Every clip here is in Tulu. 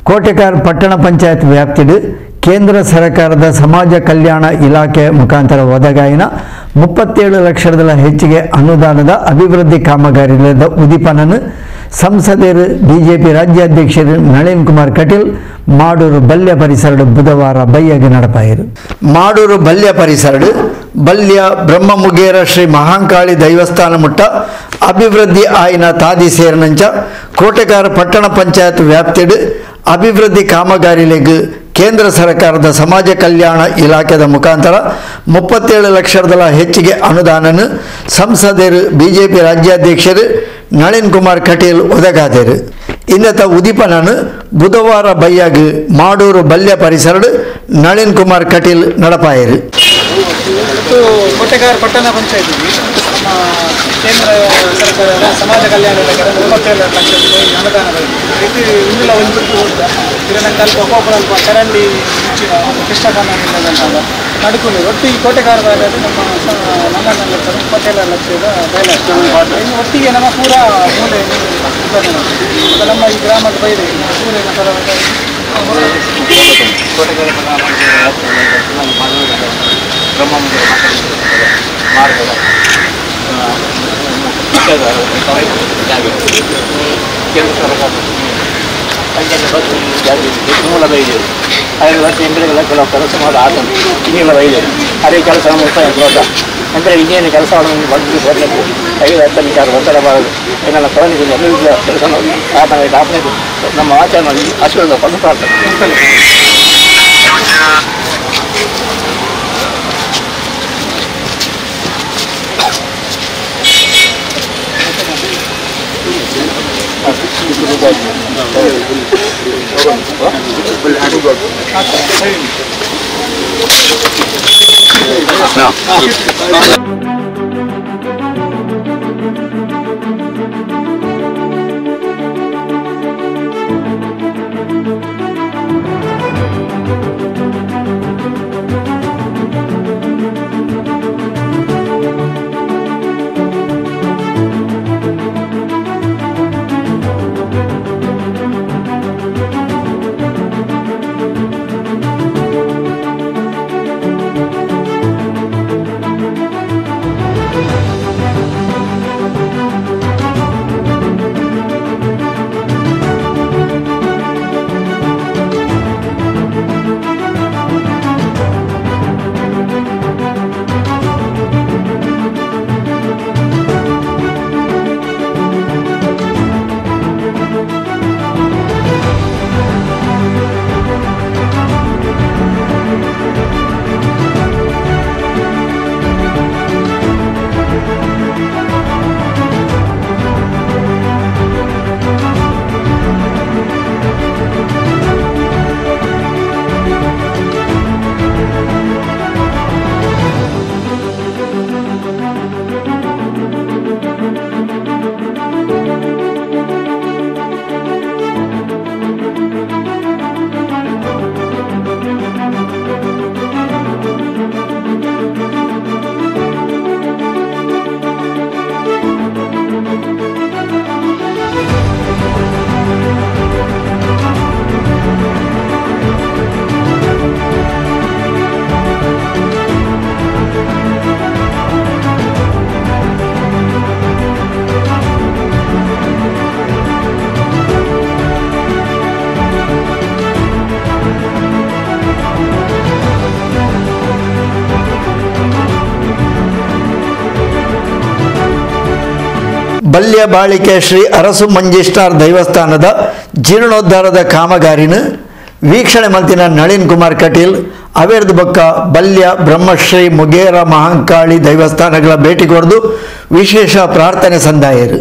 ಕೋಟೆಕಾರ್ ಪಟ್ಟಣ ಪಂಚಾಯತ್ ವ್ಯಾಪ್ತಿಡು ಕೇಂದ್ರ ಸರ್ಕಾರದ ಸಮಾಜ ಕಲ್ಯಾಣ ಇಲಾಖೆ ಮುಖಾಂತರ ಒದಗಾಯಿನ 37 ಲಕ್ಷದ ಹೆಚ್ಚಿಗೆ ಅನುದಾನದ ಅಭಿವೃದ್ಧಿ ಕಾಮಗಾರಿಗಳ ಉದ್ದೀಪನನ್ನು ಸಂಸದರು ಬಿಜೆಪಿ ರಾಜ್ಯಾಧ್ಯಕ್ಷರು ನಳಿನ್ ಕುಮಾರ್ ಕಟೀಲ್ ಮಾಡೂರು ಬಲ್ಯ ಪರಿಸರಡು ಬುಧವಾರ ಬಯ್ಯಗೆ ನಡಪಾಯಿರು. ಮಾಡೂರು ಬಲ್ಯ ಪರಿಸರಡು ಬಲ್ಯ ಬ್ರಹ್ಮಮುಗೇರ ಶ್ರೀ ಮಹಾಂಕಾಳಿ ದೈವಸ್ಥಾನ ಮುಟ್ಟ ಅಭಿವೃದ್ಧಿ ಆಯಿನ ತಾದಿ ಸೇರಿನಂಚ ಕೋಟೆಕಾರ ಪಟ್ಟಣ ಪಂಚಾಯತ್ ವ್ಯಾಪ್ತಿಡು ಅಭಿವೃದ್ಧಿ ಕಾಮಗಾರಿಲೆಗ್ ಕೇಂದ್ರ ಸರ್ಕಾರದ ಸಮಾಜ ಕಲ್ಯಾಣ ಇಲಾಖೆದ ಮುಖಾಂತರ 37 ಲಕ್ಷದ ಹೆಚ್ಚಿಗೆ ಅನುದಾನನ್ನು ಸಂಸದರು ಬಿಜೆಪಿ ರಾಜ್ಯಾಧ್ಯಕ್ಷರು ನಳಿನ್ ಕುಮಾರ್ ಕಟೀಲ್ ಒದಗಾದರು. ಇನ್ನತ ಉದ್ದೀಪನನ್ನು ಬುಧವಾರ ಬಯ್ಯಾಗ ಮಾಡೂರು ಬಲ್ಯ ಪರಿಸರಡು ನಳಿನ್ ಕುಮಾರ್ ಕಟೀಲ್ ನಡಪಾಯರು. ಕೋಟೆಗಾರ್ ಪಟ್ಟಣ ಪಂಚಾಯತಿ ನಮ್ಮ ಕೇಂದ್ರ ಸರ್ಕಾರದ ಸಮಾಜ ಕಲ್ಯಾಣ ಇಲಾಖೆ 37 ಲಕ್ಷ ರೂಪಾಯಿ ಅನುದಾನ ಇದು ಇನ್ನೆಲ್ಲ ಒಂದು ಇದನ್ನ ಅಲ್ಪ ಚರಂಡಿ ಮುಚ್ಚಿನ ಕೃಷ್ಣಖಾನ ನಡುಕುಲು ಒಟ್ಟು ಈ ಕೋಟೆಗಾರ ಭಾಗದಲ್ಲಿ ನಮ್ಮ ನಮ್ಮ 37 ಲಕ್ಷದ ಬೇಲೆ. ಇನ್ನು ಒಟ್ಟಿಗೆ ನಮ್ಮ ಪೂರಾ ಮೂಲೆ ನಮ್ಮ ಈ ಗ್ರಾಮದ ಬೈದೆ ಸೂರ್ಯನ ಕೋಟೆಗಾರ ಕೇಂದ್ರ ಸರ್ಕಾರ ಮೂಲ ಬೈದೇವು ಐದು ಎಂಟು ಕೆಲವು ಕೆಲಸ ಮಾಡಿ ಆತ ಇನ್ನೆಲ್ಲ ಬೈದೇವು ಅದೇ ಕೆಲಸ ಮುಕ್ತಾಯ ದೊಡ್ಡ ಅಂದರೆ ಇನ್ನೇನು ಕೆಲಸ ಬಂದು ಬರಬೇಕು 5 10 ನಿಮಿಷ ಒತ್ತಡ ಬಾರದು ಏನೆಲ್ಲ ತೊಗೊಂಡಿದ್ದೀನಿ ಎಲ್ಲ ಕೆಲಸ ಆತನ ಆತನ ನಮ್ಮ ಆಚರಣೆ ಆಶೀರ್ವಾದ ಪಡೆದು ಪ್ರಾರ್ಥನೆ. ಬಲ್ಯ ಬಾಳಿಕೆ ಶ್ರೀ ಅರಸು ಮಂಜಿಷ್ಟಾರ್ ದೈವಸ್ಥಾನದ ಜೀರ್ಣೋದ್ಧಾರದ ಕಾಮಗಾರಿನ ವೀಕ್ಷಣೆ ಮಲ್ತಿನ ನಳಿನ್ ಕುಮಾರ್ ಕಟೀಲ್ ಅವೇರ್ದ ಬೊಕ್ಕ ಬಲ್ಯ ಬ್ರಹ್ಮಶ್ರೀ ಮುಗೇರ ಮಹಾಂಕಾಳಿ ದೇವಸ್ಥಾನಗಳ ಭೇಟಿ ಕೊಡದು ವಿಶೇಷ ಪ್ರಾರ್ಥನೆ ಸಂದಾಯರು.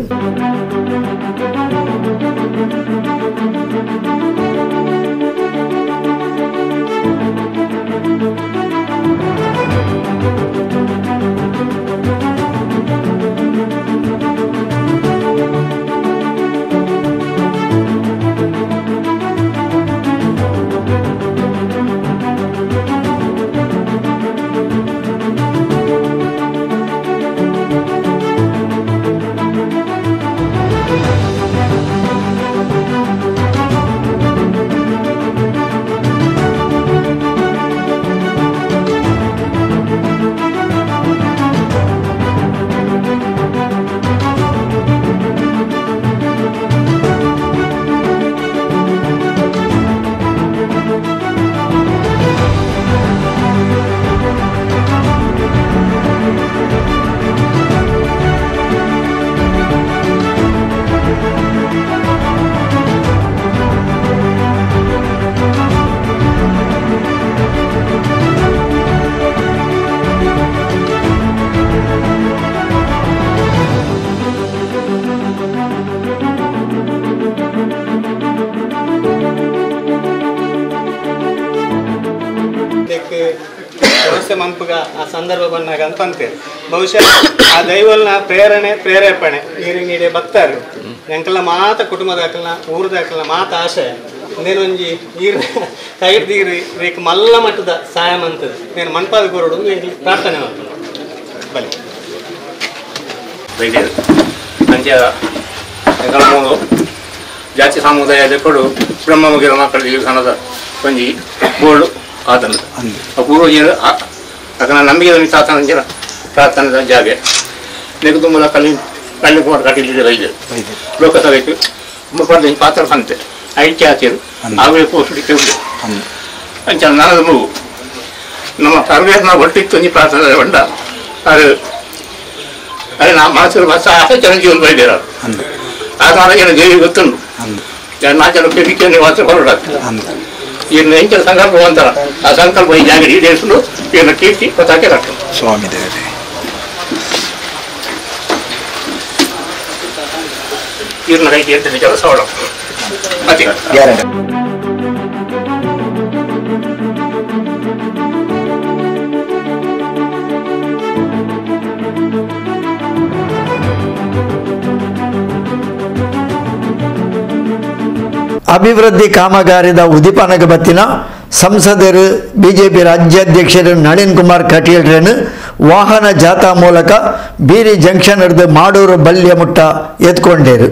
ವ್ಯವಸ್ಥೆ ಮನ್ಪುಗ ಆ ಸಂದರ್ಭ ಬಂದಾಗ ಅಂತ ಅಂತೇಳಿ ಬಹುಶಃ ಆ ದೈವಲ್ನ ಪ್ರೇರಣೆ ಪ್ರೇರೇಪಣೆ ನೀರಿಗೆ ಭಕ್ತರು ಎಂಕಲ್ನ ಮಾತ ಕುಟುಂಬದಾಕಲ್ನ ಊರುದಾಕಲ್ನ ಮಾತ ಆಶಯ ನೇನೊಂಜಿ ಈರು ಕೈಡ್ದೀರಿ ರೇಕ್ ಮಲ್ಲ ಮಟ್ಟದ ಸಹಾಯ ಮಂತದ್ದು నేను ಮನ್ಪಾದ ಕೋರಡು ಪ್ರಾರ್ಥನೆ ಮಾಡ್ತೀನಿ. ಬಲಿ ವೈದ್ಯರು ಅಂಚ ಎಂಕಲ್ನ ಜಾತಿ ಸಮುದಾಯದ ಕೊಡು ಬ್ರಹ್ಮ ಮುಗಿರ ಮಕ್ಕಳು ಸಣ್ಣದ ಒಂಜಿ ಬೋರ್ಡು ಆತನ ಆ ಪೂರ್ವಜರು ಅಕನ ನಂಬಿಕೆ ತಾತನ ಜನ ಪ್ರಾರ್ಥನೆ ಜಾಗೆ ನೆಕ್ ತುಂಬಲ ಕಲ್ಲಿ ಕಣ್ಣು ಕುಮಾರ್ ಕಟೀಲ್ ವೈದ್ಯರು ಲೋಕಸಭೆಗೆ ಪಾತ್ರ ಸಂತೆ ಐಕ್ಯ ಆತಿರು ಆವೇ ಪೋಸ್ಟ್ ಉಂಟು ಅಂಚ ನನದ ಮಗು ನಮ್ಮ ಸರ್ವೇನ ಒಟ್ಟಿತ್ತು ಒಂಜಿ ಪ್ರಾರ್ಥನೆ ಉಂಡ ಅದು ಅರೆ ನಾ ಮನಸ್ಸು ಬಸ್ ಆಸೆ ಚಿರಂಜೀವನ ವೈದ್ಯರು ಆ ಕಾರಣ ಜನ ದೇವಿ ಗೊತ್ತುಂಟು ನಾ ಜನ ಬೇಡಿಕೆ ವಾಸ ಹೊರಡ ಇನ್ನು ಎಂಚಿನ ಸಂಕಲ್ಪ ಅಂತಾರ ಆ ಸಂಕಲ್ಪ ಈ ಜಾಗ ಈಡೇರಿಸಲು ಇವನ ಕೀರ್ತಿ ಪತಾಕೆ ಕಟ್ಟು ಸ್ವಾಮಿ ದೇವರೇ. ಇವ್ರನ್ನ ಕೈಗೆ ಎಂಟನೇ ಕೆಲಸ ಅತಿ ಗ್ಯಾರಂಟಿ. ಅಭಿವೃದ್ಧಿ ಕಾಮಗಾರಿದ ಉದ್ದೀಪನಗ ಬತ್ತಿನ ಸಂಸದರು ಬಿಜೆಪಿ ರಾಜ್ಯಾಧ್ಯಕ್ಷರು ನಳಿನ್ ಕುಮಾರ್ ಕಟೀಲ್ರನ್ನು ವಾಹನ ಜಾಥಾ ಮೂಲಕ ಬೀರಿ ಜಂಕ್ಷನ್ ಹಿಡಿದು ಮಾಡೂರು ಬಲ್ಯ ಮುಟ್ಟ ಎತ್ಕೊಂಡೇರು.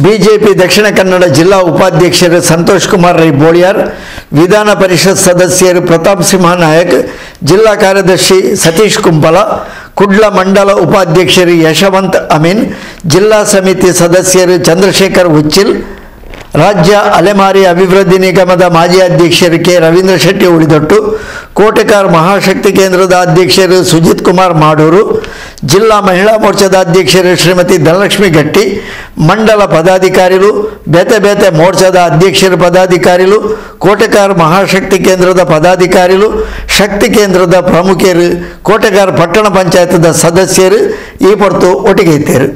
ಬಿಜೆಪಿ ದಕ್ಷಿಣ ಕನ್ನಡ ಜಿಲ್ಲಾ ಉಪಾಧ್ಯಕ್ಷರು ಸಂತೋಷ್ ಕುಮಾರ್ ರೈ ಬೋಳಿಯಾರ್, ವಿಧಾನ ಪರಿಷತ್ ಸದಸ್ಯರು ಪ್ರತಾಪ್ ಸಿಂಹ ನಾಯಕ್, ಜಿಲ್ಲಾ ಕಾರ್ಯದರ್ಶಿ ಸತೀಶ್ ಕುಂಪಲ, ಕುಡ್ಲ ಮಂಡಲ ಉಪಾಧ್ಯಕ್ಷರು ಯಶವಂತ್ ಅಮೀನ್, ಜಿಲ್ಲಾ ಸಮಿತಿ ಸದಸ್ಯರು ಚಂದ್ರಶೇಖರ್ ಉಚ್ಚಿಲ್, ರಾಜ್ಯ ಅಲೆಮಾರಿ ಅಭಿವೃದ್ಧಿ ನಿಗಮದ ಮಾಜಿ ಅಧ್ಯಕ್ಷರು ಕೆ ರವೀಂದ್ರ ಶೆಟ್ಟಿ ಉಳಿದೊಟ್ಟು, ಕೋಟೆಕಾರ್ ಮಹಾಶಕ್ತಿ ಕೇಂದ್ರದ ಅಧ್ಯಕ್ಷರು ಸುಜಿತ್ ಕುಮಾರ್ ಮಾಡೂರು, ಜಿಲ್ಲಾ ಮಹಿಳಾ ಮೋರ್ಚಾದ ಅಧ್ಯಕ್ಷರು ಶ್ರೀಮತಿ ಧನಲಕ್ಷ್ಮಿ ಗಟ್ಟಿ, ಮಂಡಲ ಪದಾಧಿಕಾರಿಗಳು, ಬೇತೆ ಬೇತೆ ಮೋರ್ಚಾದ ಅಧ್ಯಕ್ಷರು ಪದಾಧಿಕಾರಿಗಳು, ಕೋಟೆಕಾರ್ ಮಹಾಶಕ್ತಿ ಕೇಂದ್ರದ ಪದಾಧಿಕಾರಿಗಳು, ಶಕ್ತಿ ಕೇಂದ್ರದ ಪ್ರಮುಖರು, ಕೋಟೆಕಾರ್ ಪಟ್ಟಣ ಪಂಚಾಯತ್ದ ಸದಸ್ಯರು ಈ ಪೊರ್ತು ಒಟ್ಟಿಗೆ ಇದ್ದರು.